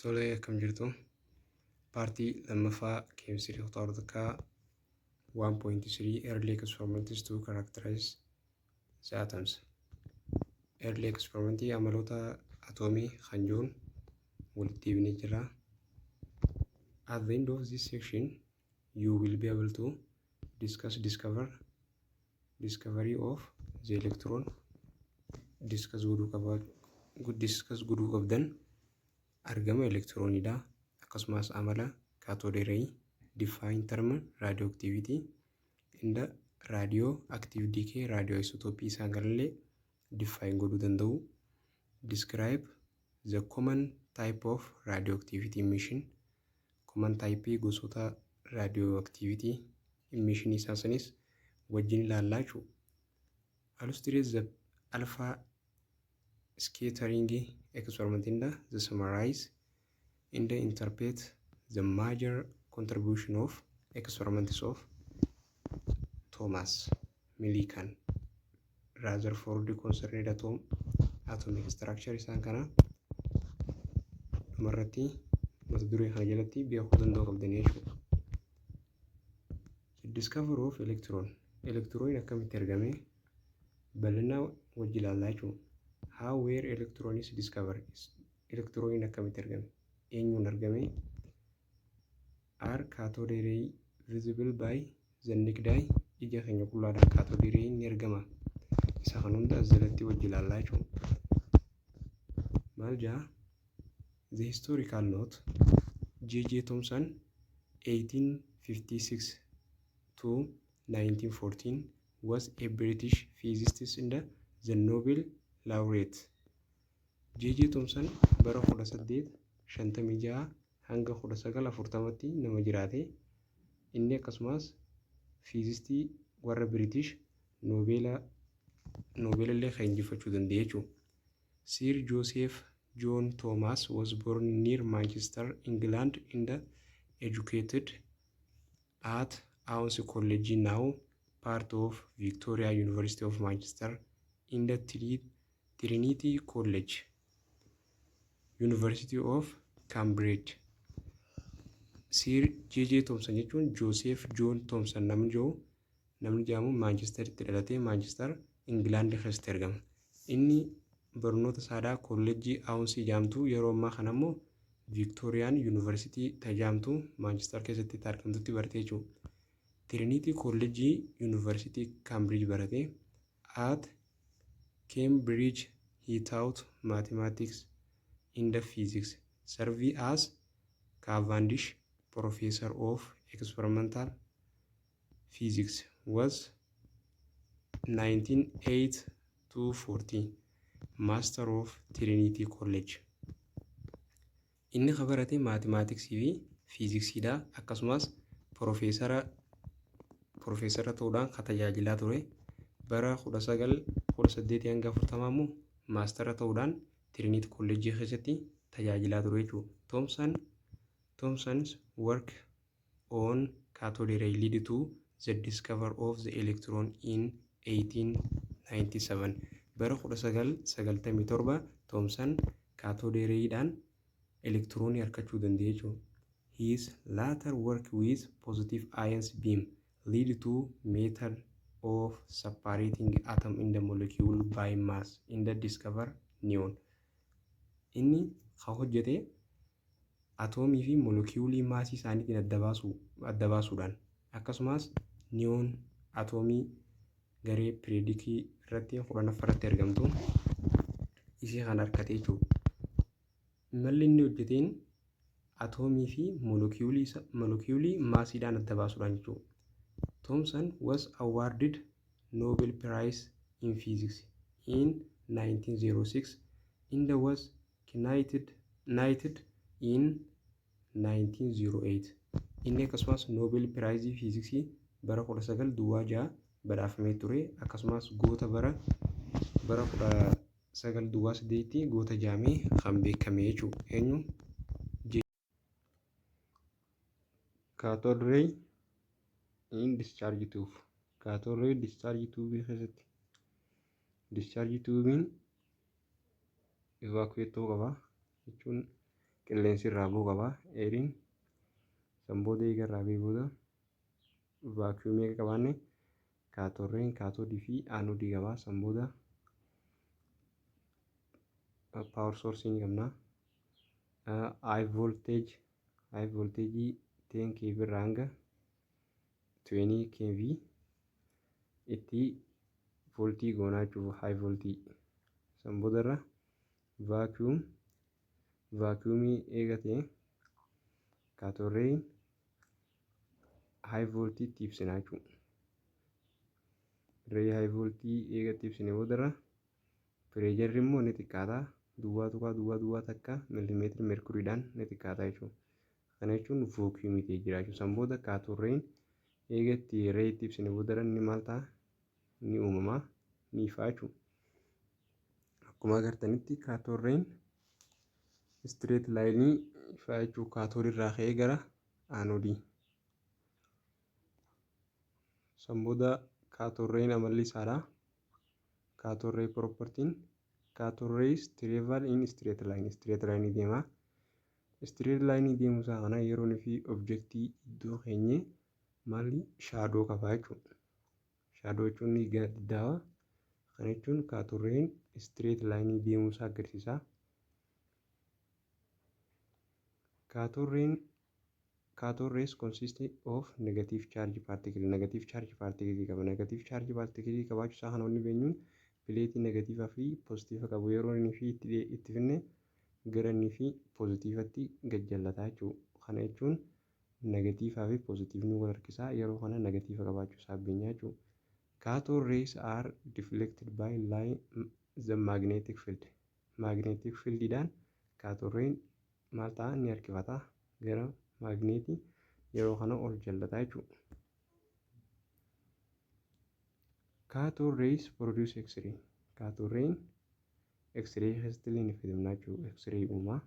Tolee, akkam jirtu? Paartii lammaffaa keemistirii kutaa hordokaa 1.3, Early Experiments to Characterize the Atoms. Early Experimentii amaloota atoomii kan jiruun walitti deebinee jira. At the end of this section, you will be able to discuss discovery of the electron, discuss godhuu qaba, discuss godhuu qabdan argama elektirooniidha, akkasumas amala cathode ray, define term radioactivity and radioactive decay, radioisotope isaan kanallee define godhuu danda'u, describe the common type of radioactivity emission, common type gosoota radioactivity emission isaan sanis wajjin ilaallaa jechuudha. Illustrate the alpha scattering experiment in the summarize and interpret the major contribution of experiments of Thomas Millikan, Rutherford concerned atomic structure. Isaan kana dhumarratti mata duree kana jalatti beekuu danda'uu qabdanii jechuudha. The discovery of electron, elektirooniin akkamitti argame bal'inaa wajji ilaallaa jechuudha. How were electrons discovered? Elektirooniin akkamitti argame? Eenyuun argame? Are cathode ray visible by the naked eye? Ija keenya qullaadhaan cathode ray ni argama? Isa kan hunda as jalatti wajji ilaallaa jechuudha. Maal jaa? The historical note: J.J. Thomson, 1856 to 1914, was a British physicist and the Nobel laureate. J.J. Thomson bara 1856 hanga 1940tti nama jiraate. Inni akkasumas fiizistii warra British, Noobeela illee kan injifachuu danda'e jechuudha. Sir Joseph John Thomas was born near Manchester, England, and educated at Owens College, now part of Victoria University of Manchester, in the Trinity College, University of Cambridge. Sir J.J. Thomson jechuun Joseph John Thomson namni jedhu, namni jedhamu Maanchesteritti dhalatee Maanchester, Ingilaand keessatti argama. Inni barnoota saadaa kolleejjii Aawunsii jedhamtu, yeroo ammaa kana immoo Viiktooriyaan Yuunivarsiitii tajaamtu Maanchestar keessatti argamtutti barate jechuudha. Trinity Kolleejjii Yuunivarsiitii Kaambiriij barate. At Cambridge he taught mathematics and physics, served as Cavendish Professor of Experimental Physics, was 1908 to 40 Master of Trinity College. Inni kan barate maatimaatiksii fi fiiziksiidha. Akkasumas piroofeesara ta'uudhaan kan tajaajilaa ture. Bara 1918 hanga 40 immoo maastara ta'uudhaan Trinity Kolleejjii keessatti tajaajilaa ture jechuudha. Thomson's work on cathode ray lead to the discovery of the electron in 1897. Bara 1997 Thomson cathode rayidhaan elektiroonii argachuu danda'e jechuudha. His later work with positive ions beam lead to method of separating atom in the molecule by mass in the discover neon. Inni kan hojjete atoomii fi moolekiyuulii maasii isaaniitiin adda baasuudhaan, akkasumas niyoon atoomii garee pireedikii irratti 10ffaa irratti argamtu isii kan argate jechuudha. Malli inni hojjeteen atoomii fi moolekiyuulii maasiidhaan adda baasuudhaan jechuudha. Thomson was awarded Nobel Prize in Physics in 1906 and was knighted in 1908. Inni akkasumas Nobel Prize Fiiziksii bara 1906 badhaafamee ture. Akkasumas goota bara 1908 goota jaamee kan beekame jechuudha. Eenyu? Cathode ray in discharge tube. Cathode ray discharge tube keessatti, discharge tubein evacuate ta'uu qaba jechuun Qilleensi irraa bu'uu qaba airiin. San booda eega irraa bu'ee booda vacuumii akka qabaanne cathode rayn kaatoodii fi aanodii qaba. San booda power source ni qabna. High voltage 10 kV irraa hanga 20 kV itti voltii goonaa jechuudha, high voltii. San booda irra vacuumii eega ta'e cathode rayn high voltii itti ibsinaa jechuudha. Ray high voltii eega itti ibsine booda irra pressurri immoo ni xiqqaata. 0.001 millimeetira meerkuriidhaan ni xiqqaata jechuudha. Kana jechuun vacuumii ta'ee jira jechuudha. San booda cathode rayn eega itti ray itti ibsine booda inni maal ta'a? Ni uumama, ni ifaa jechuudha. Akkuma agartanitti cathode rayn straight lineii ifaa jechuudha, kaatoodii irraa ka'ee gara aanodii. San booda cathode rayn amalli isaadha. Cathode ray propertyn, cathode rays travel in straight line, straight line deema. Straight line deemuu isaa kana yeroo fi objectii iddoo keenye maali shadow qaba jechuudha. Shadow jechuun ni gaaddiddaawaa. Kana jechuun cathode rayn straight line deemuu isaa agarsiisa. Cathode rayn, cathode rays consist of negative charge particle. Negative charge particle qaba. Negative charge particle qabaachuu isaa kana wanni beenyuun plateii negatiivaa fi poozitiiva qabu yeroo inni fi itti finne gara inni fi poozitiivatti gad jallataa jechuudha. Kana jechuun negatiivaa fi poozitiivni wal harkisaa, yeroo kana negatiiva qabaachuu isaa beekna jechuudha. Cathode rays are deflected by line the magnetic field. Magnetic fieldiidhaan cathode rayn maal ta'a? Ni harkifata gara maagneetii, yeroo kana ol jallataa jechuudha. Cathode rays produce X-ray. Cathode rayn X-ray keessatti illee ni fayyadamna jechuudha. X-ray uumaa.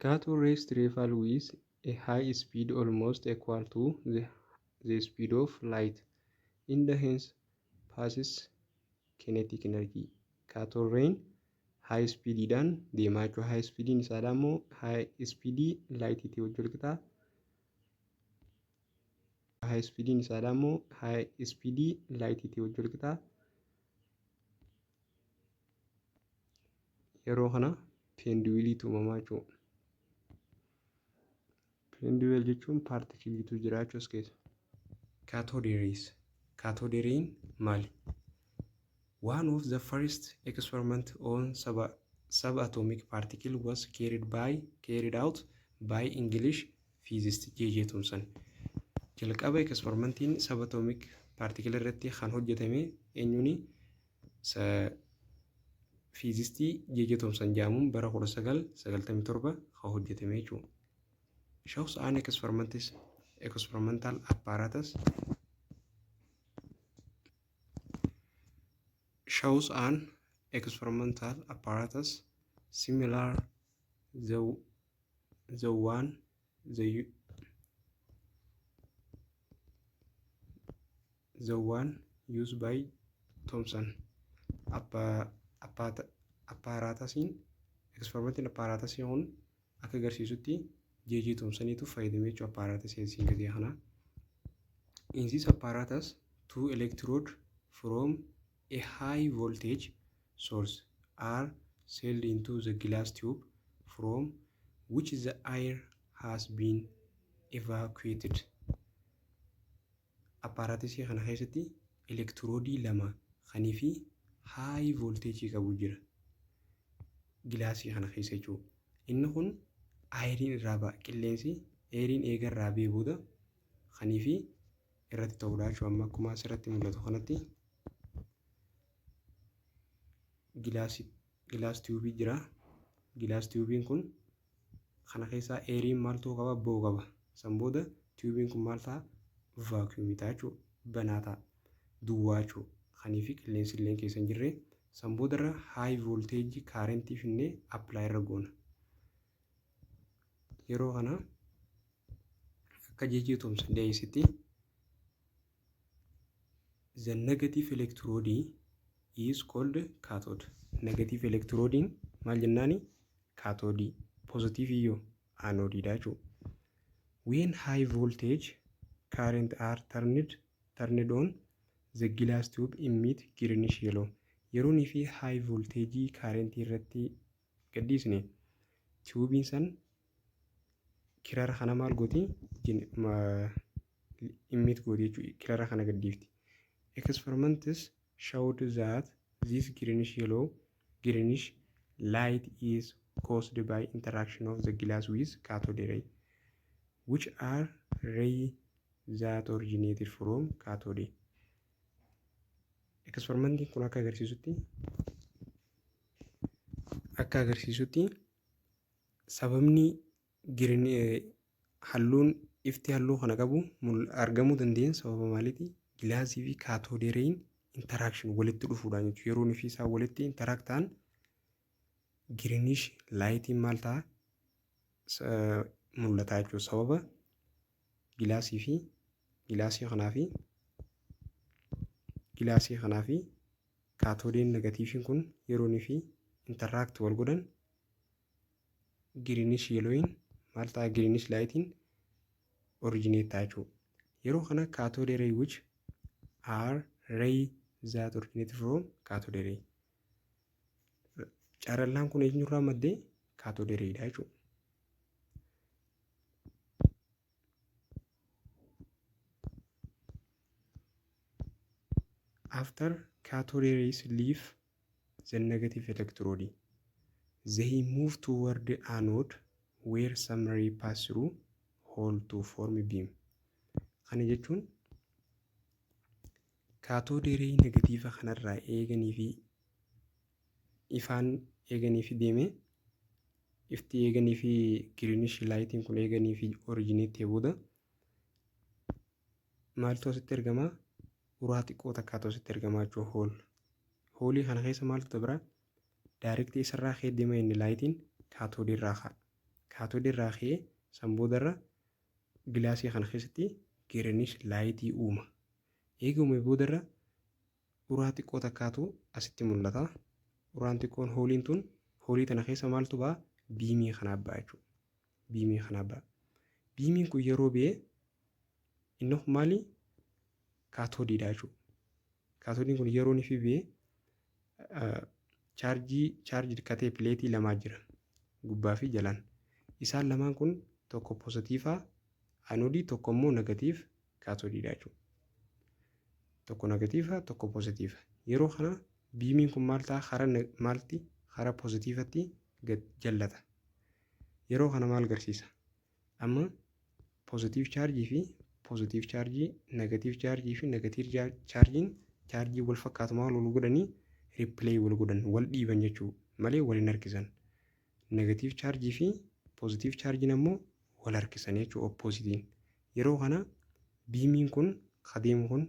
Cathode rays travel with a high speed almost equal to the speed of light and hence possess kinetic energy. Cathode rayn high speediidhaan deemaa jechuudha. High speediin isaadha immoo high speedii lightiitii wajjin wal qixa. High speediin isaadha immoo high speedii lightiitii wajjin wal qixa. Yeroo kana pinwheeliitu uumamaa jechuudha. Pinwheel jechuun paartikiliitu jira jechuudha as keessa. Cathode rays. Cathode rayn maali? One of the first experiment on subatomic particle was carried out by English physicist J.J. Thomson. Jalqaba experimentiin subatomic particle irratti kan hojjetame eenyuuni? Physistii J.J. Thomson jedhamuun bara 1997 kan hojjetame jechuudha. Shows an experimental apparatus shows an experimental apparatus similar the one the one used by Thomson. Apparatusiin experimentiin apparatusii kun akka agarsiisutti J.J. Thomsoniitu fayyadame jechuudha apparatusii asiin gadii kana. In this apparatus, two electrodes from a high voltage source are sealed into the glass tube from which the air has been evacuated. Apparatusii kana keessatti elektiroodii lama kanii fi high voltage qabu jira. Gilaasii kana keessa jechuudha. Inni kun airiin irraa ba'a. Qilleensi airiin eega irraa ba'ee booda kanii fi irratti ta'uudha jechuudha. Amma akkuma asirratti mul'atu kanatti glass tubeii jira. Glass tubeiin kun kana keessaa airiin maal ta'uu qaba? Ba'uu qaba. San booda tubeiin kun maal ta'a? Vacuumii ta'a jechuudha. Banaa ta'a. Duwwaa jechuudha. Kanii fi qilleensi illee keessa hin jirre. San boodarra high voltage currentii finnee apply irra goona. Yeroo kana Akka J.J. Thomson dhiyeessetti, the negative electrode is called cathode. Negative electrode maal jennaani? Cathode. Positive iyyuu anode dha jechuudha. When high voltage current are turned on, the glass tube emit greenish yellow. Yeroonii fi high voltage current irratti gadhiisne, tiyuubiin san kirara kana maal gooti? Emit gooti jechuudha. Kirara kana gadhiifti. Experiments showed that this greenish yellow greenish light is caused by interaction of the glass with cathode ray, which are ray that originated from cathode. Eksperimentiin kun akka agarsiisutti sababni halluun ifti halluu kana qabu argamuu dandeenye sababa maaliiti? Gilaasii fi cathode rayin interaction walitti dhufuudhaan jechuudha. Yeroo fi isaan walitti interact ta'an, greenish lightiin maal ta'a? Mul'ata jechuudha. Sababa gilaasii kanaa fi kaatoodiin negativeiin kun yeroo fi interact wal godhan, greenish yellowiin maal ta'a? Greenish lightiin originate ta'a jechuudha. Yeroo kana cathode ray, which are ray that originate from cathode ray. Carallaan kun eenyurraa maddee? Cathode rayidha jechuudha. After cathode rays leave the negative electrode, they move toward the anode, where some ray pass through hole to form beam. Kana jechuun cathode ray negative kanarraa eeganii fi ifaan eeganii fi deemee, ifti eeganii fi greenish lightiin kun eeganii fi originate booda maaltu asitti argamaa? Uraa xiqqoo takkaatu asitti argamaa jechuudha, hole. Holeii kana keessa maaltu dabra? Directii isarraa ka'ee deema inni lightiin kaatoodii irraa ka'a. Kaatoodii irraa ka'ee san boodarra gilaasii kana keessatti greenish lightii uuma. Eega uume boodarra uraa xiqqoo takkaatu asitti mul'ata. Uraan xiqqoon, holeiin tun, holeii tana keessa maaltu ba'a? Beamii kanaa ba'a jechuudha. Beamii kanaa ba'a. Beamiin kun yeroo ba'e inni kun maali? Kaatoodiidha jechuudha. Kaatoodiin kun yeroo inni ba'e chaarjii chaarjii hirkatee plateii lamaa jira, gubbaa fi jalaan. Isaan lamaan kun tokko positive anoodii, tokko immoo negative kaatoodiidha jechuudha. Tokko negative, tokko positive. Yeroo kana beamiin kun maal ta'a? Hara maalti? Hara positiveatti gad jallata. Yeroo kana maal agarsiisa? Amma positive chaarjii fi positive chaarjii, negative chaarjii fi negative chaarjiin chaarjii wal fakkaatu maal wal godhanii? Repel wal godhan, wal dhiiban jechuudha malee wal hin harkisan. Negative chaarjii fi positive chaarjiin ammoo wal harkisan jechuudha, oppositeiin. Yeroo kana beamiin kun adeemu kun,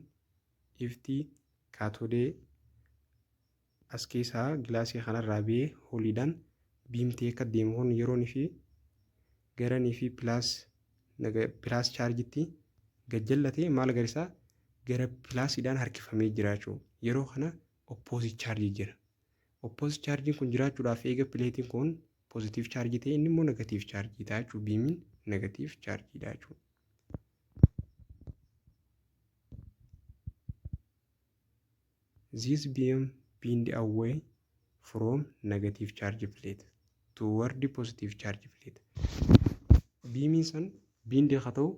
ifti kaatodee as keessaa gilaasii kanarraa ba'ee holeiidhaan beamtee akka deemu kun, yeroo inni fi garanii fi plus chaarjitti gad jallatee maal agarsiisa? Gara plusiidhaan harkifamee jira jechuudha. Yeroo kana opposite chaarjii jira. Opposite chaarjiin kun jiraachuudhaaf eega plateiin kun positive chaarjii ta'e, inni immoo negative chaarjii ta'a jechuudha. Beamiin negative chaarjiidha jechuudha. This beam bend away from negative charge plate toward the positive charge plate. Beamiin san bend haa ta'u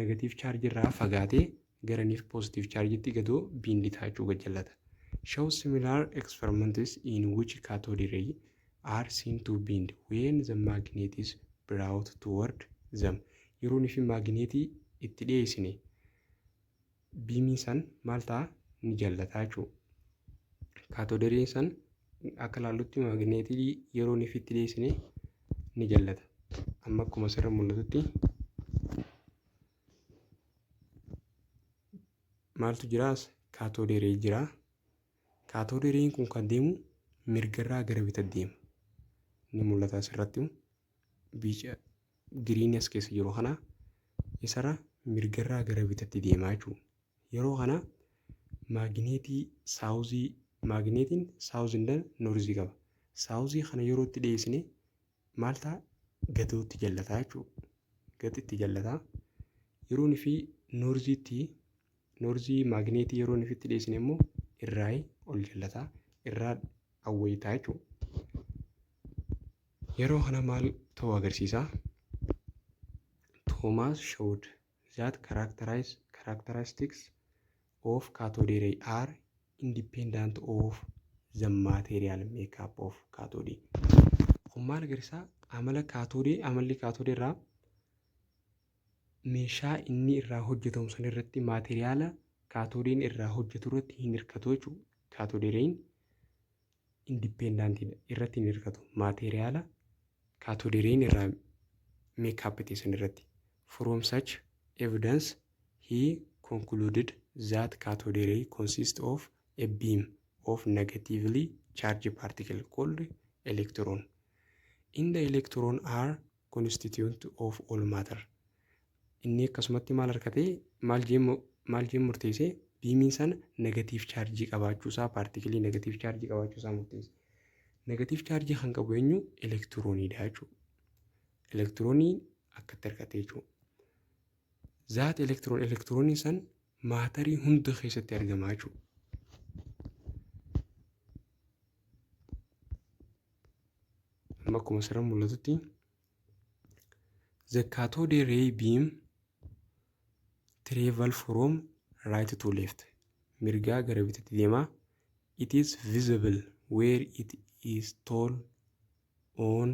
negative charge irraa fagaatee gara niif positive chargetti gadoo bend ta'a jechuu, gad jallata. Show similar experiments in which cathode ray are seen to bend when the magnet is brought toward them. Yeroo nufi maagneetii itti dhiyeessine, beamii san maal ta'a? Ni jallataa jechuudha. Cathode rayin san akka ilaallutti maagneetii yeroo nufi itti dhiyeessine ni jallata. Amma akkuma asirra mul'atutti maaltu jiraas? Cathode ray jira. Cathode rayin kun kan deemu mirgarraa gara bitaatti deema. Ni mul'ata asirratti biica greenii as keessa jiru kana isarra Mirgarraa gara bitatti deemaa jechuudha. Yeroo kana maagneetii southii, maagneetiin south and northii qaba. Southii kana yeroo itti dhiyeessine maal ta'a? Gadootti jallataa jechuudha. Gaditti jallataa. Yeroo fi northiitti, northii maagneetii yeroo inni itti dhiyeessine immoo irraa ol jallataa, irraa awwayitaa jechuudha. Yeroo kana maal ta'uu agarsiisa? Thomas showed that characteristics of cathode ray are independent of the material makeup of cathode. Kun maal agarsiisa? Amala kaatoodii, amalli kaatoodii irraa meeshaa inni irraa hojjetamu san irratti, maateriyaala kaatoodiin irraa hojjetu irratti hin hirkatu jechuudha. Cathode rayin independentiidha, irratti hin hirkatu maateriyaala cathode rayin irraa makeup ta'e san irratti. From such evidence he concluded that cathode ray consists of a beam of negatively charged particle called electron. In the electron are constituent of all matter. Inni akkasumatti maal harkatee, maal jeen murteessee? Beamiin sana negative chargeii qabaachuusaa, particleii negative chargeii qabaachuusaa murteesse. Negative chargeii kan qabu eenyu? Elektirooniidha jechuudha. Elektiroonii akkatti argate jechuudha. That electron, elektirooniin san matterii hunda keessatti argama jechuudha. Amma akkuma asirra mul'atutti, the cathode ray beam travel from right to left, mirgaa gara bitaatti deema. It is visible where it is tall on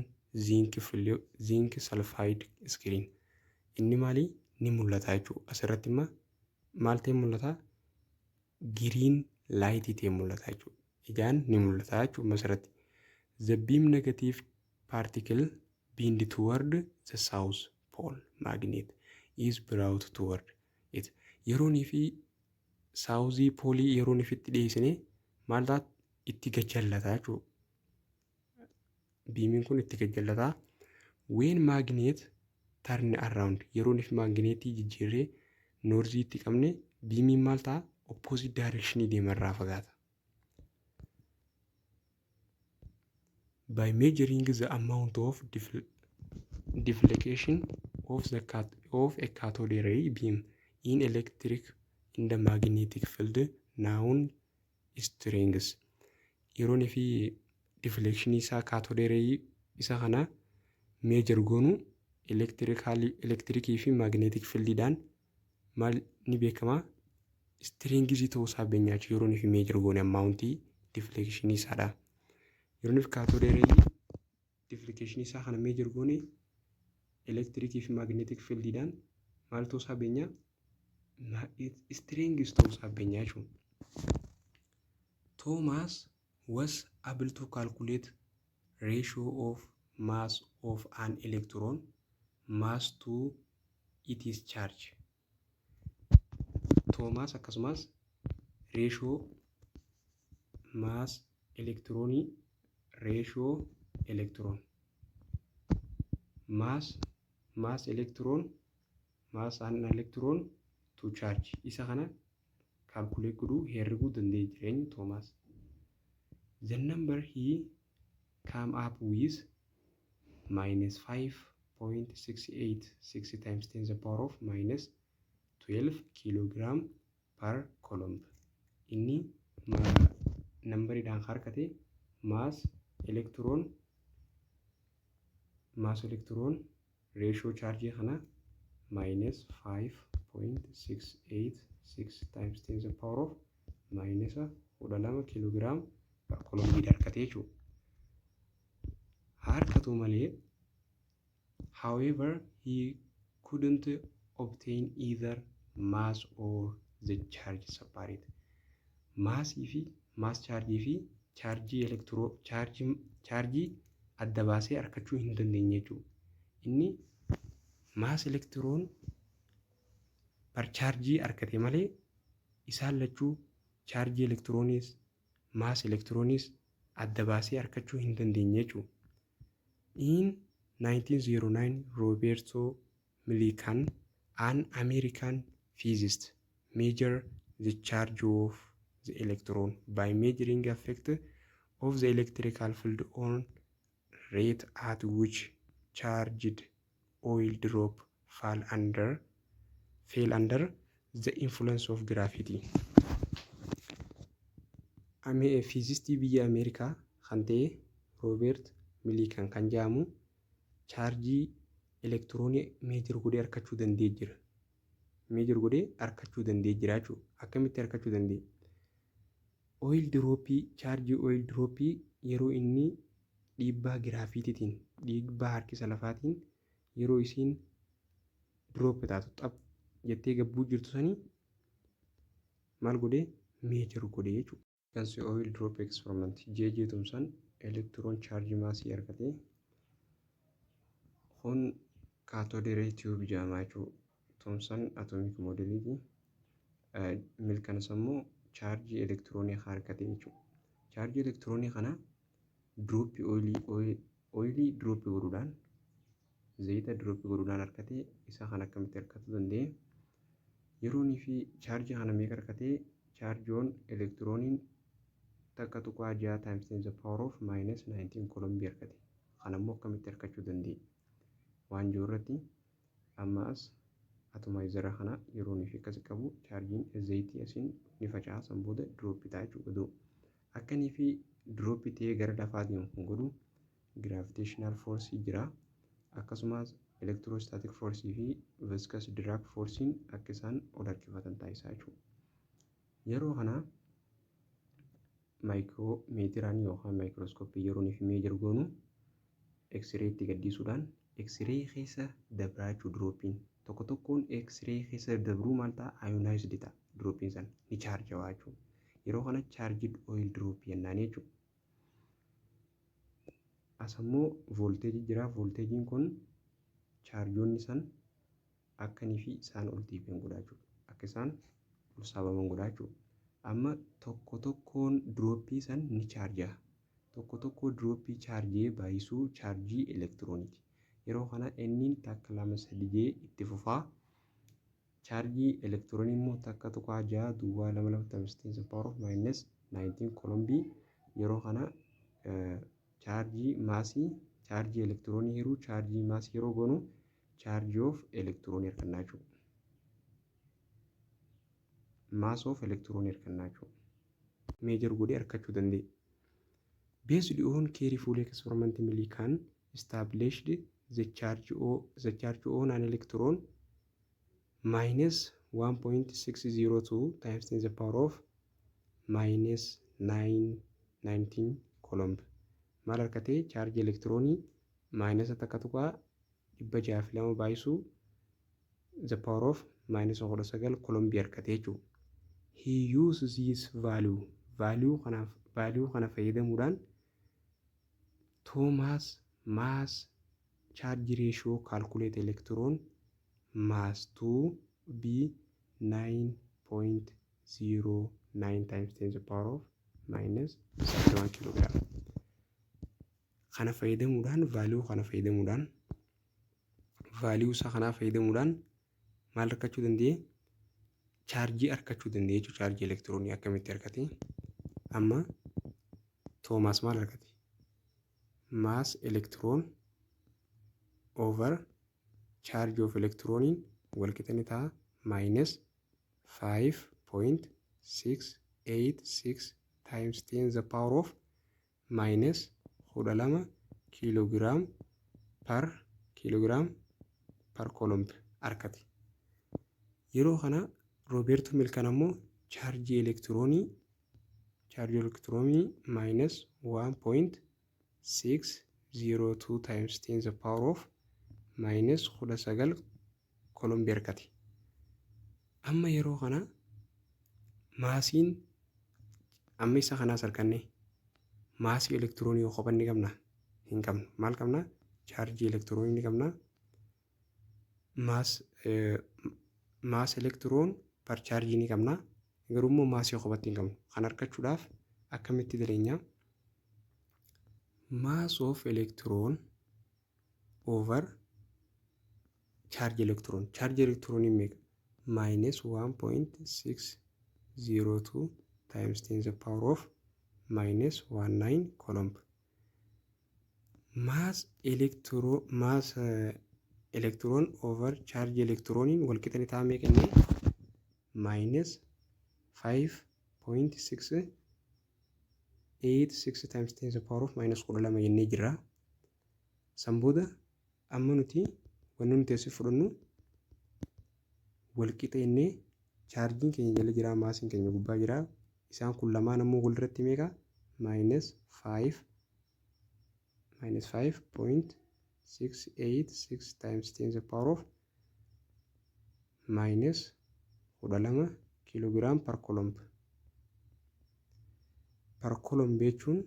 zinc sulfide screen. Inni maali? Ni mul'ata jechuudha. Asirratti immoo maal ta'e mul'ata? Green lightii ta'e mul'ata jechuudha. Ijaan ni mul'ata jechuudha asirratti. The beam negative particle bend toward the south pole magnet is brought toward it. Yeroonii fi southii poleii yeroon ifitti dhiyeessine maal ta'a? Itti gajjallataa jechuudha. Beamiin kun itti gajjallataa. When magnet turn around, yeroon if maagneetii jijjiirree northiitti qabne, beamiin maal ta'a? Opposite directionii deemarraa fagaata. By measuring the amount of deflection of a cathode ray beam in electric in the magnetic field known strength. Yeroon fi deflectionii isaa cathode ray isa kana measure goonu, elektirikii fi magnetic fieldiidhaan maal ni beekama? Strengthii ta'uu isaa beekna jechuudha yeroon fi measure goone amountii deflectionii isaadha. Yeroon fi cathode ray deflectionii isaa kana measure goone, elektirikii fi magnetic fieldiidhaan maal ta'uu isaa beekna? Strength ta'uu isaa beekna jechuudha. Thomas was able to calculate ratio of mass of an electron mass to its charge. Thomas akkasumas ratio mass elektiroonii, ratio electron mass electron mass an electron to charge isa kana calculate godhuu, herreguu danda'e jireenya Thomas. The number he came up with, minus 5.686 times 10 the power of minus 12 kilogram per coulomb. Inni numberiidhaan harkate mass electron ratio charge kana minus 5.686 times 10 the power of minus 12 kilogram per coulomb harkate jechuudha. Harkatu malee, however, he couldn't obtain either mass or the charge separate. Massii fi mass chargeii fi chargeii electron chargeii adda baasee argachuu hin dandeenye jechuudha. Inni mass electron per chargeii argate malee isaan lachuu, chargeii elektirooniis mass elektirooniis, adda baasee argachuu hin dandeenye jechuudha. In 1909 Roberto Millikan An American physicist, measure the charge of the electron by measuring effect of the electrical field on rate at which charged oil drop fall under the influence of gravity. Fiizistii biyya Ameerikaa kan ta'e Roobeert Miliikan kan jedhamu chaarjii elektiroonii measure godhee argachuu danda'ee jira. Measure godhee argachuu danda'ee jira jechuudha. Akkamitti argachuu danda'e? Oil dropii, chaarjii oil dropii yeroo inni dhiibbaa gravityitiin, dhiibbaa harkisa lafaatiin yeroo isiin drop taatu, xap jettee gabbuu jirtu sanii maal godhee measure godhee jechuudha. Gansi oil drop experiment J.J. Thomson electron charge massii argate. Kun cathode ray tube jedhama jechuudha. Thomson atomic modeliiti. Milkanas immoo chaarjii elektiroonii argate jechuudha. Chaarjii elektiroonii kana dropii oilii, oilii dropii godhuudhaan, zayita dropii godhuudhaan argate. Isa kana akkamitti argachuu danda'e? Yeroonii fi chaarjii kana meeqa argate? Chaarjiin elektirooniin 1.6 times 10 the power of minus 19 coulombii argate. Kana immoo akkamitti argachuu danda'e? Waan jiru irratti amma as atomizera kana yeroonii fi akkas qabu chaarjiin zayitii asiin ni faca'a, san booda dropii ta'a jechuudha. Akka inni fi dropii ta'ee gara lafaa deemu kan godhu gravitational force jira. Akkasumas electrostatic force fi viscous drag forcein akka isaan ol harkifatan taasisaa jechuudha. Yeroo kana micrometeraan yookaan maayikirooskooppii yeroo fi measure goonu X-ray itti gaddisuudhaan X-ray keessa dabraa jechuudha dropiin. Tokko tokkoon X-ray keessa dabruu maal ta'a? Ionized ta'a, dropiin sana ni chaarjawaa jechuudha. Yeroo kana charged oil drop jennaan jechuudha. As ammoo voolteejii jira. Voolteejiin kun chaarjoonni san akka inni fi isaan ol deebi'an godha jechuudha. Akka isaan ol saabaman godha jechuudha. Amma tokko tokkoon dropii san ni chaarjaa. Tokko tokko dropii chaarjee baay'isuu chaarjii elektirooniiti. Yeroo kana inni takka, lama, sadi jee itti fufaa. Chaarjii elektiroonii immoo 1.6 duwwaa 2 2 times 10 the power of minus 19 coulombii. Yeroo kana chaarjii maasii chaarjii elektiroonii hiruu chaarjii maasii yeroo goonu charge of elektiroonii argannaa jechuudha. Mass of elektiroonii argannaa jechuudha. Measure godhee argachuu dandeenya. Based on careful experiment, Millikan established the charge on an electron minus 1.602 times 10 the power of minus 9 19 coulomb. Maal argatee? Chaarjii elektiroonii minus 1.602 baay'isuu the power of minus 19 coulombii argatee jechuudha. He used this value, value kanaaf, value kana fayyadamuudhaan Thomas mass charge ratio calculate electron mass to be 9.09 times 10 the power of minus 31 kilogram. Kana fayyadamuudhaan, value kana fayyadamuudhaan, value isaa kanaa fayyadamuudhaan maal argachuu danda'e? Chaarjii argachuu danda'e jechuudha. Chaarjii elektiroonii akkamitti argate? Amma Toomaas maal argate? Mass electron over charge of elektirooniin walqixa ni ta'a minus 5.686 times 10 the power of minus 12 kilogram per coulomb argate. Yeroo kana Rooberto Milkan ammoo chaarjii elektiroonii minus 1.602 times 10 the power of minus 19 coulombii argate. Amma yeroo kana maasiin amma isa kanaas arganne, maasii elektiroonii yoo kophan ni qabna? Hin qabnu. Maal qabna? Chaarjii elektiroonii ni qabna. Mass electron per chaarjii ni qabna. Garuu immoo maasii kophatti hin qabnu. Kan argachuudhaaf akkamitti daleenya? Mass of electron over Charge electron. Charge electronii meeqa? Minus 1.602 times 10 the power of minus 19 coulomb. Mass electron over charge electroniin walqixa ni ta'a meeqa inni? Minus 5.686 times 10 the power of minus 12 jennee jirra. San booda amma nuti wanni nuti asii fudhannu walqixa jennee, chaarjiin keenya jala jira, maasiin keenya gubbaa jira. Isaan kun lamaan ammoo walirratti meeqa? Minus 5 minus 5.686 times 10 the power of minus 12 kilogram per coulomb. Per coulomb jechuun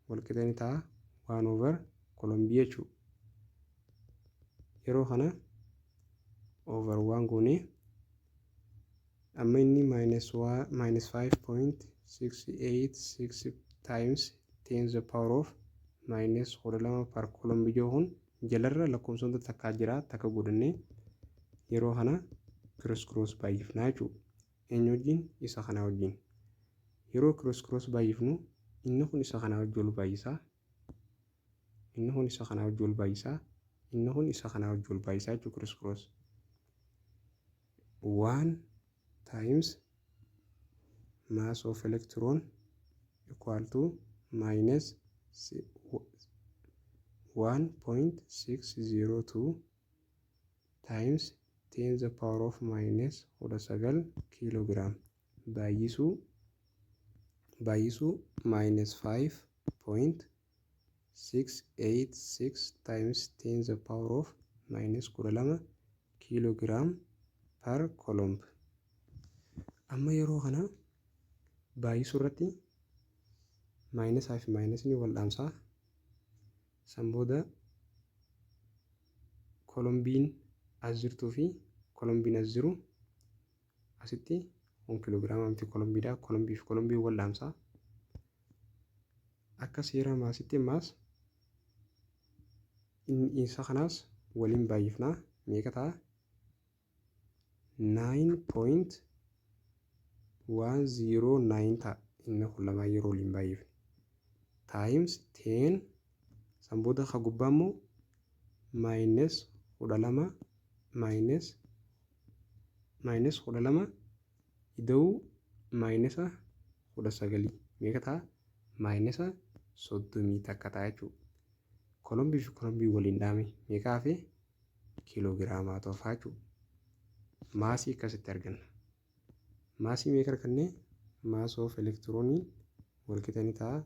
walqixa ni ta'a 1 over coulomb jechuudha. Yeroo kana over 1 goonee, amma inni minus 5.686 times 10 the power of minus 12 per coulomb ijoo kun jalarra lakkoofsota takkaa jira, takka godhannee yeroo kana cross cross baay'ifnaa jechuudha. Eenyu wajjin? Isa kana wajjin. Yeroo cross cross baay'ifnu, inni kun isa kana wajjin wal baay'isaa. Inni kun isa kana wajjin wal baay'isaa. Inni kun isa kana wajjin wal baay'isaa jechuudha cross cross. 1 times mass of electron equal to minus 1.602 times 10 the power of minus 19 kilogram baay'isuu minus 5.686 times 10 the power of minus 12 kilogram per coulomb. Amma yeroo kana baay'isuu irratti minusaa fi minusni wal dhaamsaa. San booda coulombiin as jirtuu fi coulombiin as jiru asitti kun kiiloogiraama miti, coulombiidha. Coulombii fi coulombiin wal dhaamsaa. Akka seera maasitti ammaas isa kanaas waliin baay'ifnaa, meeqa ta'a? 9.109 ta'a inni kun lamaan yeroo waliin baay'ifne. Times 10, san booda ka gubbaa immoo minus 12 minus 12 ida'uu minusa 19 meeqa ta'a? Minusa 31 ta'a jechuudha. Coulombii fi coulombii waliin dhaame, meeqa hafe? Kiiloogiraamaa hafaa jechuudha. Maasii akkasitti arganna. Maasii meeqa arganne? Mass of electronii walqixa ni ta'a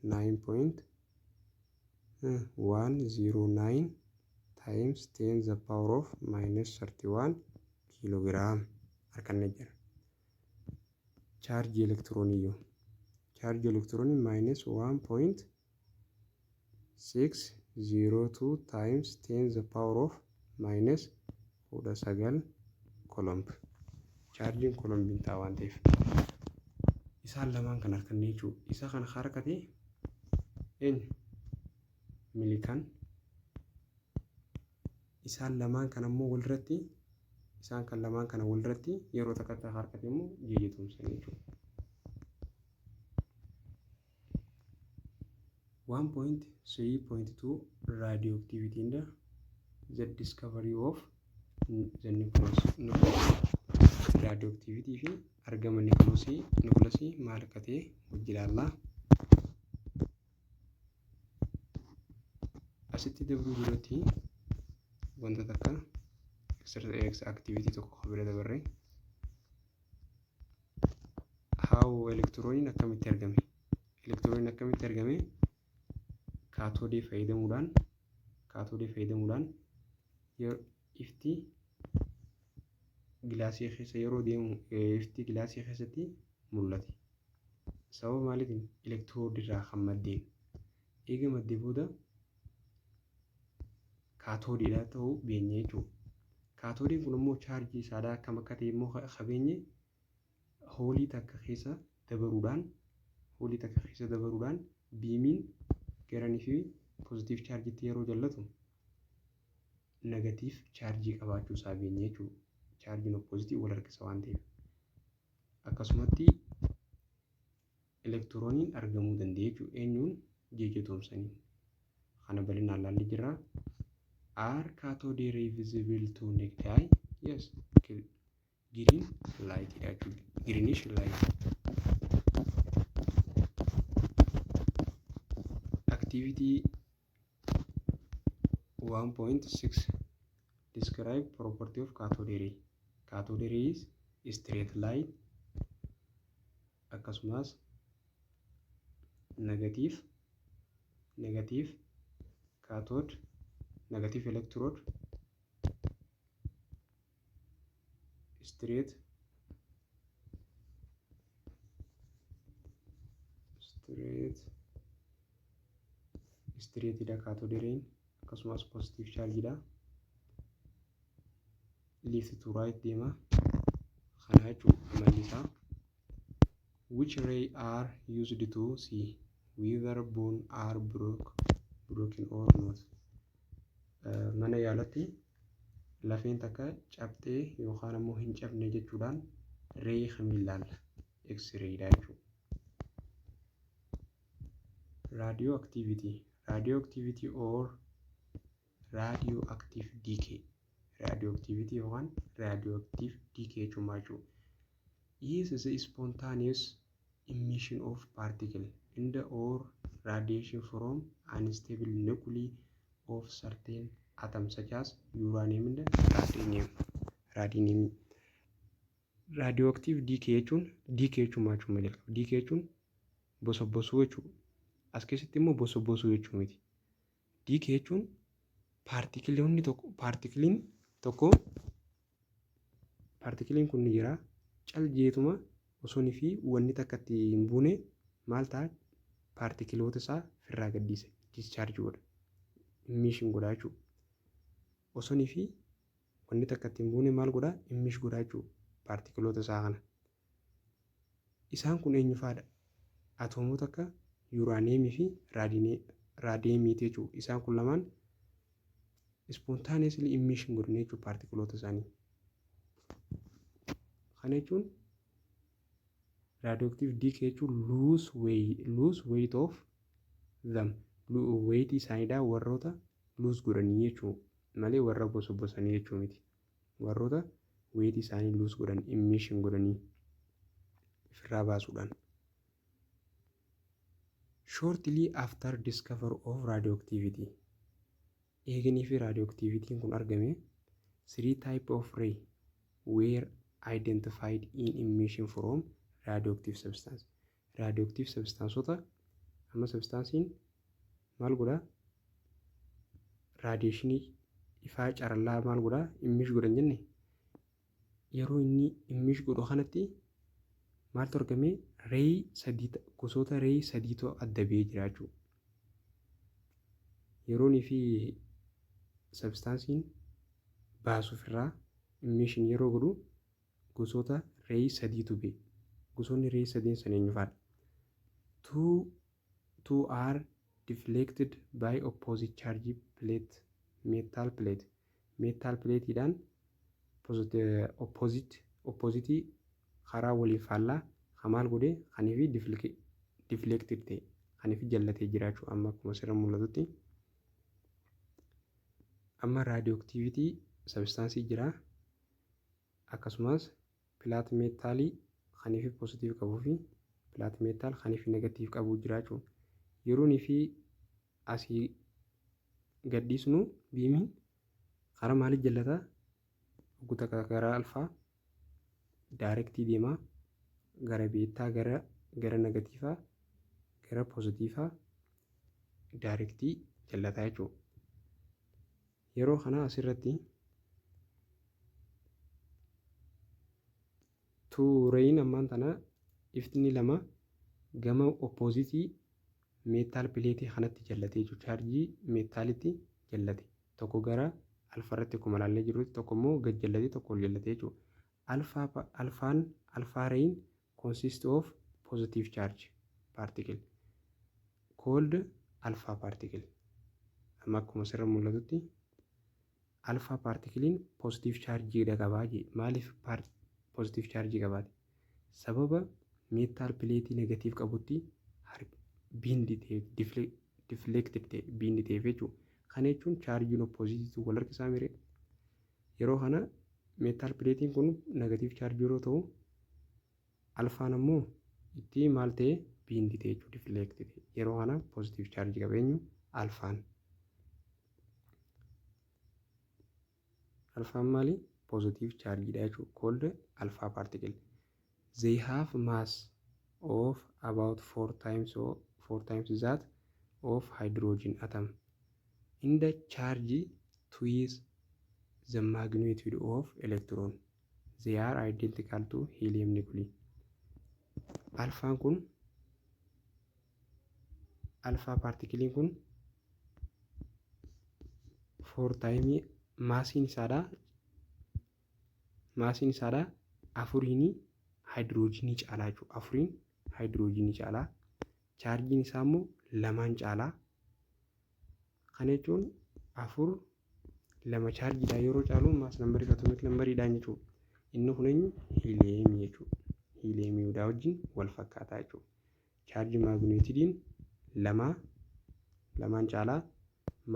9.109 times 10 the power of minus 31 kiiloogiraam argannee jira. Chaarjii elektiroonii yoo chaarjii elektiroonii minus 1.602 times 10 the power of minus 19 coulomb. Chaarjiin coulombiin ta'a waan ta'eef. Isaan lamaan kan arganne jechuudha. Isa kana harkate eenyu? Millikan. Isaan lamaan kan ammoo walirratti, isaan kan lamaan kana walirratti yeroo takka harkate immoo J.J. Thomson jechuudha. 1.3.2 Radioactivity in the discovery of the nucleus. Radioactivity fi argama nucleusii maal akka ta'e wajji ilaallaa. Asitti dabruu duratti wanta takka activity tokko bira dabarre. How elektirooniin akkamitti argame? Elektirooniin akkamitti argame? Kaatoodii fayyadamuudhaan ifti gilaasii keessa yeroo deemu ifti gilaasii keessatti mul'ate. Sababa maaliitiin? Elektiroodii irraa kan maddeen. Eega maddee booda kaatoodiidha ta'uu beekne jechuudha. Kaatoodiin kun immoo chaarjii isaadhaa akkam akka ta'e immoo qabeenye holeii takka keessa dabaruudhaan beamiin garanii fi positive chaarjiitti yeroo jallatu Negative chaarjii qabaachuu isaa beekna jechuudha. Chaarjiin oppoositii wal harkisa waan ta'eef. Akkasumatti elektirooniin argamuu danda'a jechuudha. Eenyuun? J.J. Thomsoniin. Kana bal'inaan ilaallee jirra. Are cathode ray visible to naked eye? Yes. Green light dha jechuudha. Greenish light. Activity 1.6. Describe property of cathode ray. Cathode ray is straight line, akkasumas negative cathode, negative electrode, straight dha cathode rayin, akkasumas positive charge dha, left to right deema kana jechuun amalli isaa. Which ray are used to see whether bone are broken or not? Mana yaalatti lafeen takka cabxee yookaan ammoo hin cabne jechuudhaan ray kamiin ilaalla? X-ray dha jechuudha. Radioactivity. Radioactivity or radioactive decay. Radioactivity yookaan radioactive decay jechuun maal jechuudha? Is the spontaneous emission of particle and or radiation from unstable nuclei of certain atoms such as uranium and radium. Radium. Radioactive decay jechuun, decay jechuun maal jechuun jalqaba? Decay jechuun bosobbosuu jechuudha. As keessatti immoo bosobbosuu jechuu miti. Decay jechuun paartikiloonni tokko, paartikiliin tokko, paartikiliin kun ni jira, cal jeetuma osoo fi wanni takka itti hin buune maal ta'a? Paartikiloota isaa firraa gadhiisa, discharge godha, emission godha jechuudha. Osoo fi wanni takka itti hin buune maal godha? Emission godha jechuudha paartikiloota isaa kana. Isaan kun eenyu fa'aadha? Atoomota akka yuuraaneemii fi raadiyeemiiti jechuudha. Isaan kun lamaan spontaneously emission godhan jechuudha paartikiloota isaanii. Kana jechuun radioactive decay jechuun lose weight of them, weight isaaniidha warroota lose godhanii jechuudha malee warra bosobbosanii jechuu miti. Warroota weight isaanii lose godhan, emission godhanii ofirraa baasuudhaan. Shortly after discovery of radioactivity, eeganii fi radioactivitiin kun argame, three type of ray were identified in emission from radioactive substance. Radioactive substanceota, amma substancein maal godhaa? Radiationii ifaa carallaa maal godhaa? Emit godhan jenne. Yeroo inni emit godhu kanatti maaltu argame? Ray sadii, gosoota ray sadiitu adda ba'ee jira jechuudha. Yeroonii fi substanceiin baasuuf irraa emission yeroo godhu gosoota ray sadiitu ba'e. Gosoonni ray sadiin san eenyu fa'aadha? Two are deflected by opposite charge plate, metal plate. Metal plateidhaan opposite, karaa waliif faallaa maal godhe kanii fi deflected ta'e kanii fi jallatee jiraachuu. Amma akkuma asirra mul'atutti, amma radioactivity substance jira, akkasumas plate metalii kanii fi positive qabuu fi plate metal kanii fi negative qabu jira jechuudha. Yeroonii fi asii gadhiisnu beamiin karaa maaliif jallataa? Ogguu gara alpha directii deemaa, gara beta, gara negativeaa, gara positiveaa directii jallataa jechuudha. Yeroo kana asirratti two rayin ammaan tana ifni lama gama oppositeii metal plateii kanatti jallatee jiru, chaarjii metalitti jallate. Tokko gara alpharratti akkuma ilaallee jirrutti, tokko immoo gad jallatee, tokko ol jallatee jechuudha. Alphaan, alpha rayin consist of positive charge particle called alpha particle. Amma akkuma asirra mul'atutti Alpha particleiin positive chargeiidha qabaa jee. Maaliif positive chargeii qabaate? Sababa metal plateii negative qabutti bind ta'e, deflected ta'e, bind ta'eef jechuudha. Kana jechuun chargeiin oppositeiitu wal harkisaa mire. Yeroo kana metal plateiin kun negative chargeii yeroo ta'u, alphaan ammoo itti maal ta'e? Bind ta'e jechuudha, deflected ta'e. Yeroo kana positive chargeii qaba eenyu? Alphaan. Alphaan maali? Positive chargeiidha jechuudha. Called alpha particle. They have mass of about four times that of hydrogen atom. In the charge twice the magnitude of electron. They are identical to helium nuclei. Alphaan kun, alpha particleiin kun four timeii massiin isaadha. Massiin isaadha afuriin hydrogenii caalaa jechuudha. Afuriin hydrogenii caalaa. Chargeiin isaa immoo lamaan caalaa. Kana jechuun afur lama chargeiidhaan yeroo caalu mass numberii atomic numberiidhaan jechuudha. Inni kun eenyu? Heliumii jechuudha. Heliumiidhaa wajjin wal fakkaataa jechuudha. Charge magnitudeiin lama lamaan caalaa,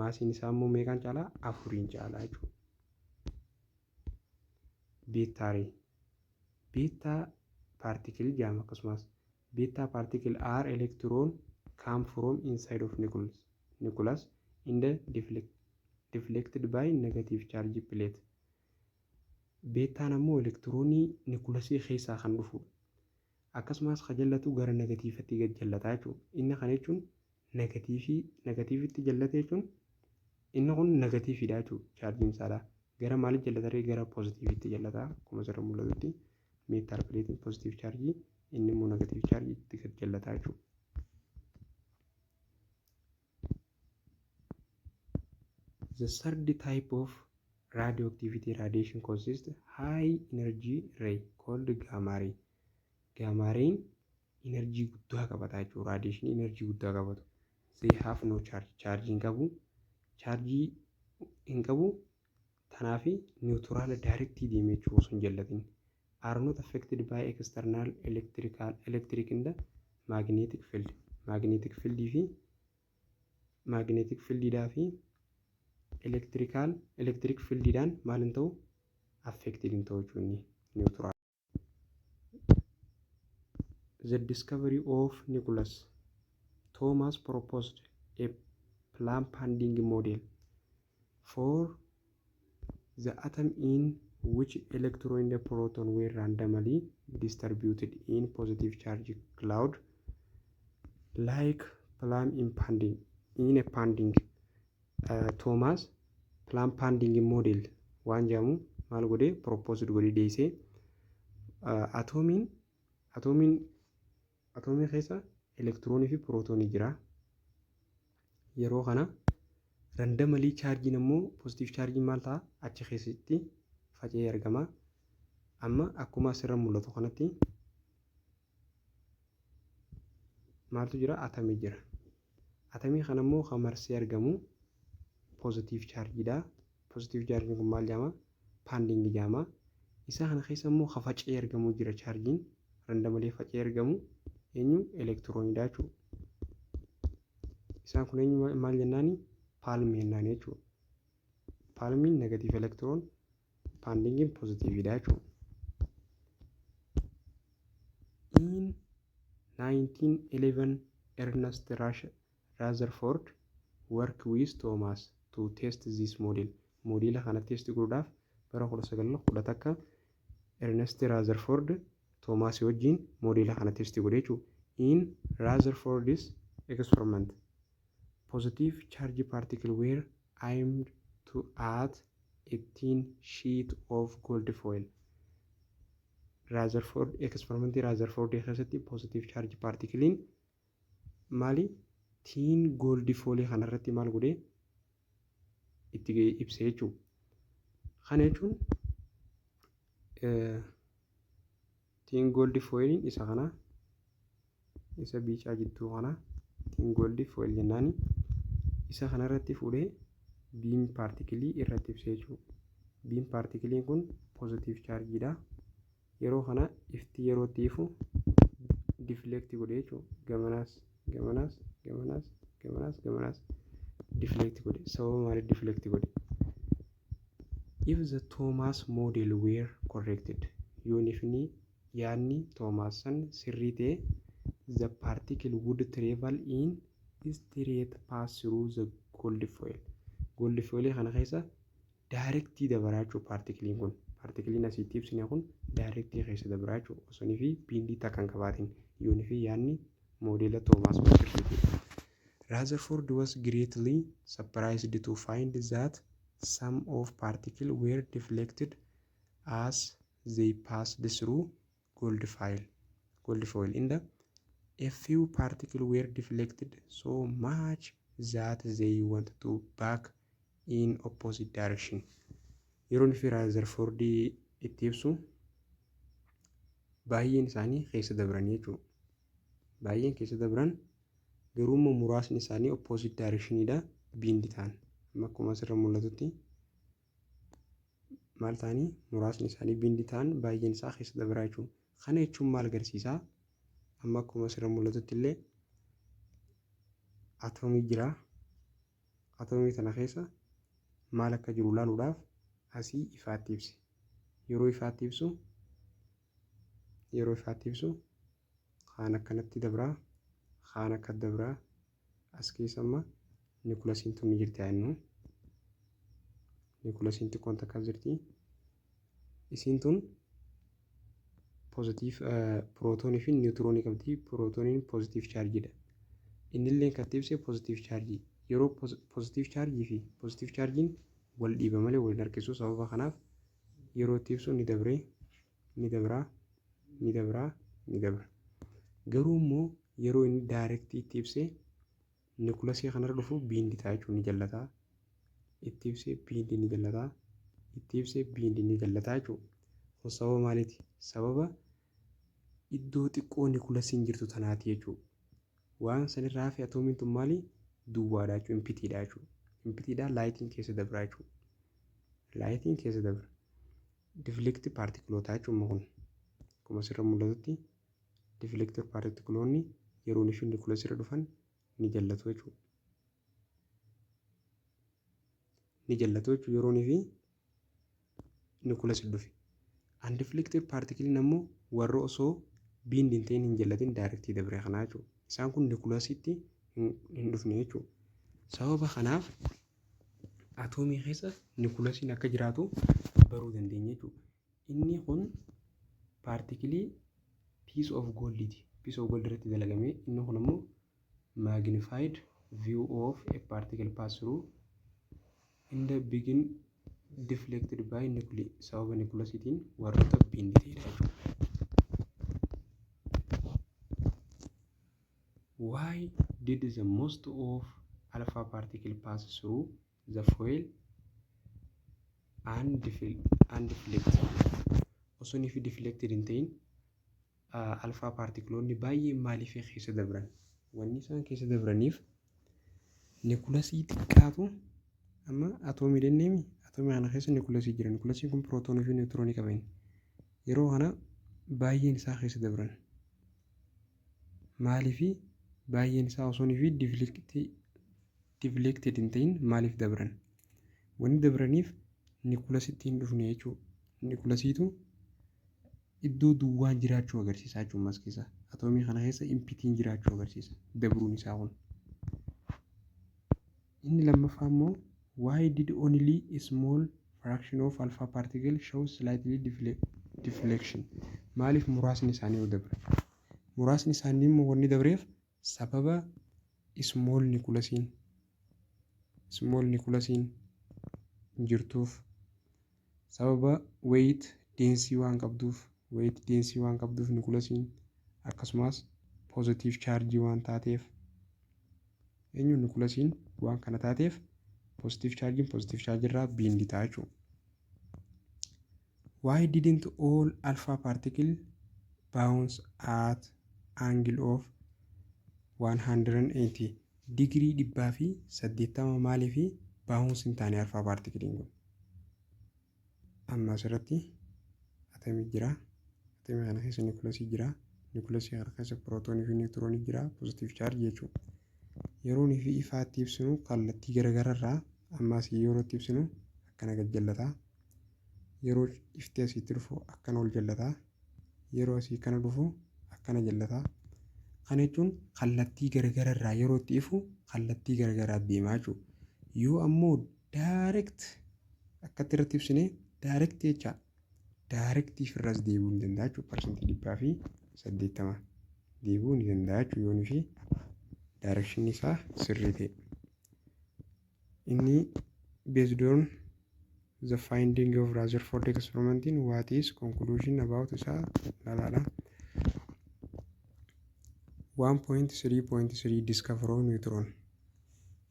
massiin isaa immoo meeqaan caalaa? Afuriin caalaa jechuudha. Beta ray. Beta particle jedhama akkasumas. Beta particle are electron come from inside of nucleus in the deflected by negative charge plate. Betaan ammoo elektiroonii nucleusii keessaa kan dhufudha. Akkasumas kan jallatu gara negativeatti gad jallataa jechuudha. Inni kana jechuun negativeii negativeitti jallate jechuun inni kun negativeiidha jechuudha chargeiin isaadha. Gara maalitti jallata? Gara positiveitti jallata. Akkuma asirra mul'atutti metal plateiin positive chargeii, inni immoo negative chargeiitti gad jallataa jechuudha. The third type of radioactivity radiation consists high energy ray called gamma ray. Gamma rayin energy guddaa qabata jechuudha. Radiation energy guddaa qabatu. They have no charge. Charge hin qabu. Charge hin qabu. Kanaaf neutral directly deemee jechuudha osoo hin jallatin. Are not affected by external electrical electric and magnetic field. Magnetic field fi magnetic fieldiidhaa fi electrical electric fieldiidhaan maal hin ta'u? Affected hin ta'u jechuudha inni neutral. The discovery of nucleus. Thomas proposed a plum pudding model for the atom in which electron and proton were randomly distributed in positive charge cloud like plum in pudding in a pudding. Thomas plum pudding model waan jedhamu maal godhee proposed godhee dhiyeessee. Atoomiin keessa elektiroonii fi pirootoonii jira. Yeroo kana randomly chargeiin ammoo positive chargeiin maal ta'a? Achi keessatti faca'ee argama. Amma akkuma asirra mul'atu kanatti maaltu jira? Atamii jira. Atamii kana immoo kan marsee argamu positive chargeiidha. Positive chargeiin kun maal jedhama? Pudding jedhama. Isa kana keessa immoo kan faca'ee argamu jira, chargeiin randomly faca'ee argamu eenyu? Elektirooniidha jechuudha. Isaan kun eenyu maal jennaani? Plumii jennaani jechuudha. Plumiin negative electron, puddingiin positiveiidha jechuudha. In 1911 Ernest Rutherford worked with Thomas to test this model. Moodela kana test godhuudhaaf bara 1911 Ernest Rutherford Thomas wajjin moodela kana test godhe jechuudha. In Rutherford's experiment, positive charge particle were aimed to at a thin sheet of gold foil. Rutherford experimentii Rutherford keessatti positive charge particlein maali? Thin gold foil kanarratti maal godhee itti ibse jechuudha. Kana jechuun thin gold foiliin isa kana, isa biicaa jidduu kana thin gold foil jennaani. Isa kanarratti fuudhee Beam particleii irratti ibsee jechuudha. Beam particleiin kun positive chargeiidha. Yeroo kana ifti yeroo itti ifu deflect godhe jechuudha. Gamanaas, gamanaas, gamanaas, gamanaas, gamanaas deflect godhe. Sababa maaliif deflect godhe? If the Thomas model were corrected, yoonifni yaadni Thomas san sirrii ta'e, the particle would travel in straight path through the gold foil. Gold foil kana keessa directii dabaraa jechuudha particleiin kun. Particleiin asitti ibsine kun directii keessa dabaraa jechuudha. Osoo fi bendii takka hin qabaatin yoonii fi yaadni modela Thomas kun sirrii ta'e. Rutherford was greatly surprised to find that some of particles were deflected as they passed through gold foil. Gold foil in the a few particles were deflected so much that they went to back in opposite direction. Yeroo inni Rutherford itti ibsu baay'een isaanii keessa dabranii jechuudha. Baay'een keessa dabran, garuu immoo muraasni isaanii opposite directionidha bend ta'an. Amma akkuma asirra mul'atutti maal ta'anii, muraasni isaanii bend ta'an, baay'een isaa keessa dabraa jechuudha. Kana jechuun maal agarsiisaa? Amma akkuma asirra mul'atutti illee atoomii jira. Atoomii tana keessa maal akka jiru ilaaluudhaaf asii ifaatti ibsi. Yeroo ifaatti ibsu kaan akkanatti dabraa, kaan akka dabraa. As keessa amma nucleusiin tun ni jirti haa. Nucleusiin xiqqoon takka jirti. Isiin tun positive pirootoonii fi niwutiroonii qabdi. Pirootoniin positive chargeiidha. Innillee kan itti ibse positive chargeii. Yeroo positive chargeii fi positive chargeiin wal dhiiba malee wal hin harkisu. Sababa kanaaf yeroo itti ibsu ni dabree, ni dabraa, ni dabraa, ni dabra. Garuu immoo yeroo inni directii itti ibsee nucleusii kanarra dhufu bend ta'a jechuun ni jallataa. Itti ibsee bend ni jallataa. Itti ibsee bend ni jallataa jechuudha. Kun sababa maaliiti? Sababa iddoo xiqqoo nucleusiin jirtu tanaati jechuudha. Waan sanirraa hafe atoomiin tun maali? Duwwaadha jechuudha. Emptyiidha jechuudha. Emptyiidha, lightiin keessa dabra jechuudha. Lightiin keessa dabra. Deflect particleootaa jechuudha kun. Akkuma asirra mul'atutti deflect particleoonni yeroo inni nucleusirra dhufan ni jallatu jechuudha. Ni jallatu jechuudha yeroo inni fi nucleus dhufe. Undeflected particleiin ammoo warra osoo bend hin ta'in, hin jallatin directii dabre kanaa jechuudha. Isaan kun nucleusitti hin dhufne jechuudha. Sababa kanaaf atoomii keessa nucleusiin akka jiraatu baruu dandeenya jechuudha. Inni kun particleii piece of goldiiti. Piece of gold irratti dalagamee, inni kun ammoo magnified view of a particle pass through in the begin deflected by nuclei, sababa nucleusiitiin warroota bend ta'edha jechuudha. Why did the most of alpha particle pass through the foil undeflected? Osoo inni fi deflected hin ta'in alpha particleoonni baay'een maaliif keessa dabran? Wanni isaan keessa dabraniif nucleusii xiqqaatu, amma atoomii jenneemi, atoomii kana keessa nucleusii jira. Nucleusiin kun pirootoonii fi niwutiroonii qaba. Yeroo kana baay'een isaa keessa dabran. Maaliifi baay'een isaa osoo fi deflected hin ta'in maaliif dabran? Wanni dabraniif nucleusitti hin dhufne jechuudha. Nucleusiitu iddoo duwwaan jiraachuu agarsiisa jechuudha as keessa. Atoomii kana keessa emptyiin jiraachuu agarsiisa dabruun isaa kun. Inni lammaffaa immoo, why did only a small fraction of alpha particle show slightly deflection? Maaliif muraasni isaanii yoo dabre? Muraasni isaanii immoo wanni dabreef sababa small nucleusiin jirtuuf, sababa weight denseii waan qabduuf, weight denseii waan qabduuf nucleusiin, akkasumas positive chargeii waan taateef, eenyu, nucleusiin waan kana taateef positive chargeiin positive chargeii irraa bend ta'a jechuudha. Why didn't all alpha particle bounce at angle of 180 digirii, 180 maalii fi Bounce hin taane alpha particleiin kun. Amma asirratti atomii jira. Atomii kana keessa nucleusii jira. Nucleusii kana keessa pirootoonii fi niwutiroonii jira. Positive charge jechuudha. Yeroo nuyi fi ifaatti ibsinu kallattii garagaraa amma asii yeroo itti ibsinu akkana gad jallataa. Yeroo ifti asitti dhufu akkana ol jallataa. Yeroo asii kana dhufu akkana jallataa. Kana jechuun kallattii garagaraa yeroo itti ifu kallattii garagaraa deemaa jechuudha. Yoo ammoo direct akkatti irratti ibsine, direct jecha, direct ifirraas deebi'uu ni danda'a jechuudha. 180% deebi'uu ni danda'a jechuudha yoo fi directionni isaa sirrii ta'e. Inni based on the finding of Rutherford experiment, what is conclusion about isaa ilaalaadha. 1.3.3 Discover of neutron,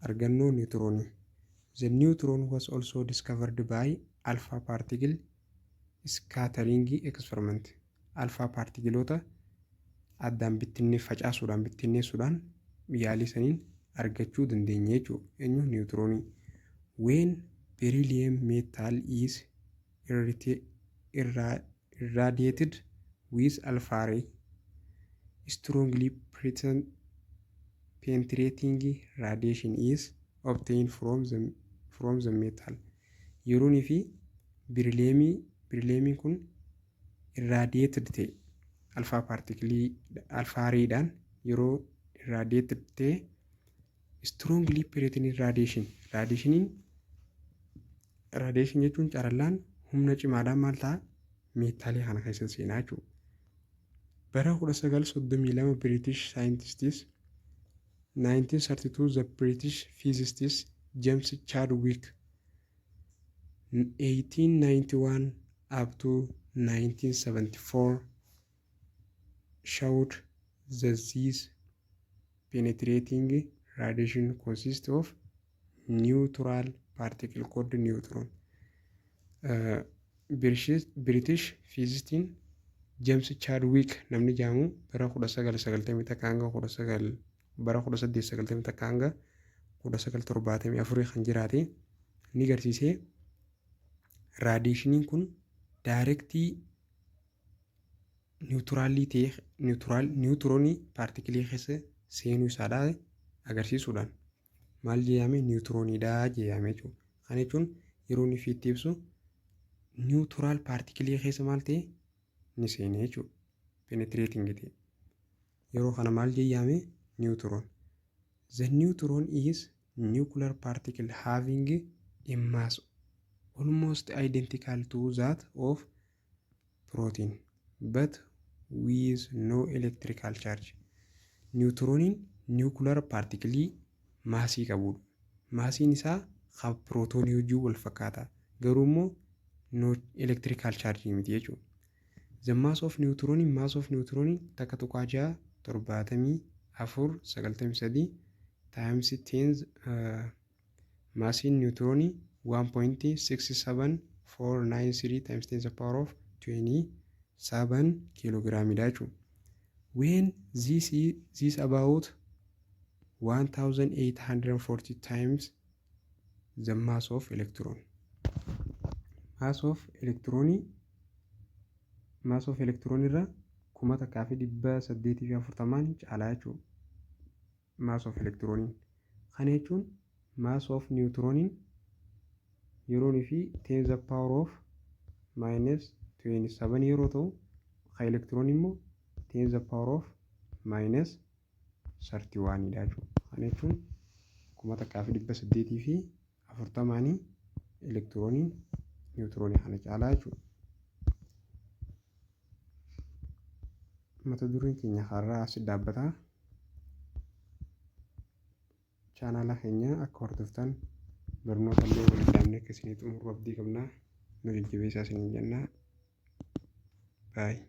argannoo niwutiroonii. The neutron was also discovered by alpha particle scattering experiment. Alpha particleoota addaan bittinnee facaasuudhaan, bittinneessuudhaan yaalii saniin argachuu dandeenya jechuudha. Eenyu? Niwutiroonii. When beryllium metal is irradiated with alpha ray, strongly penetrating radiation is obtained from the metal. Yeroonii fi berylliumiin kun irradiated ta'e, alpha particleii alpha raydhaan yeroo irradiated ta'e, strongly penetrating radiation, radiationiin, radiation jechuun carallaan humna cimaadhaan maal ta'a? Metalii kana keessa seenaa jechuudha. Bara 1932 British scientists, 1932 the British physicist James Chadwick, 1891 up to 1974, showed that this penetrating radiation consists of neutral particle called neutron. British physicist James Chadwick namni jedhamu bara 1991 hanga 19 bara 1891 hanga 1974 kan jiraate ni garsiisee, radiationiin kun directii neutralii ta'ee neutral niwutiroonii particleii keessa seenuu isaadhaa agarsiisuudhaan maal jedhame? Niwutirooniidha jedhame jechuudha. Kana jechuun yeroo inni itti ibsu neutral particleii keessa maal ta'e? Ni seene jechuudha. Penetrating ta'e. Yeroo kana maal jedhame? Neutron. The neutron is nuclear particle having a mass almost identical to that of proton but with no electrical charge. Niwutirooniin nuclear particleii massii qabudha. Massiin isaa kan pirootoonii wajjin wal fakkaata. Garuu immoo no electrical charge miti jechuudha. The mass of neutron, mass of neutron 1.67493 times 10, massiin niwutiroonii 1.67493 times 10 the power of 27 kiiloogiraamidha jechuudha. When this about 1840 times the mass of electron. Mass of electronii, mass of electron irra 1840n caalaa jechuudha. Mass of electroniin. Kana jechuun mass of neutroniin yeroonii fi 10 the power of minus 27 yeroo ta'u, kan electron immoo 10 the power of minus 31 dha jechuudha. Kana jechuun 1840nii elektirooniin niwutiroonii kana caalaa jechuudha. Mata dureen keenya har'aa as dhaabbata. Chaanaala keenya akka hordoftan, barnoota illee walitti dhaabnee akka isinii xumurru abdii qabna. Nu jajjabeessaa isiniin jenna. Baay'ee.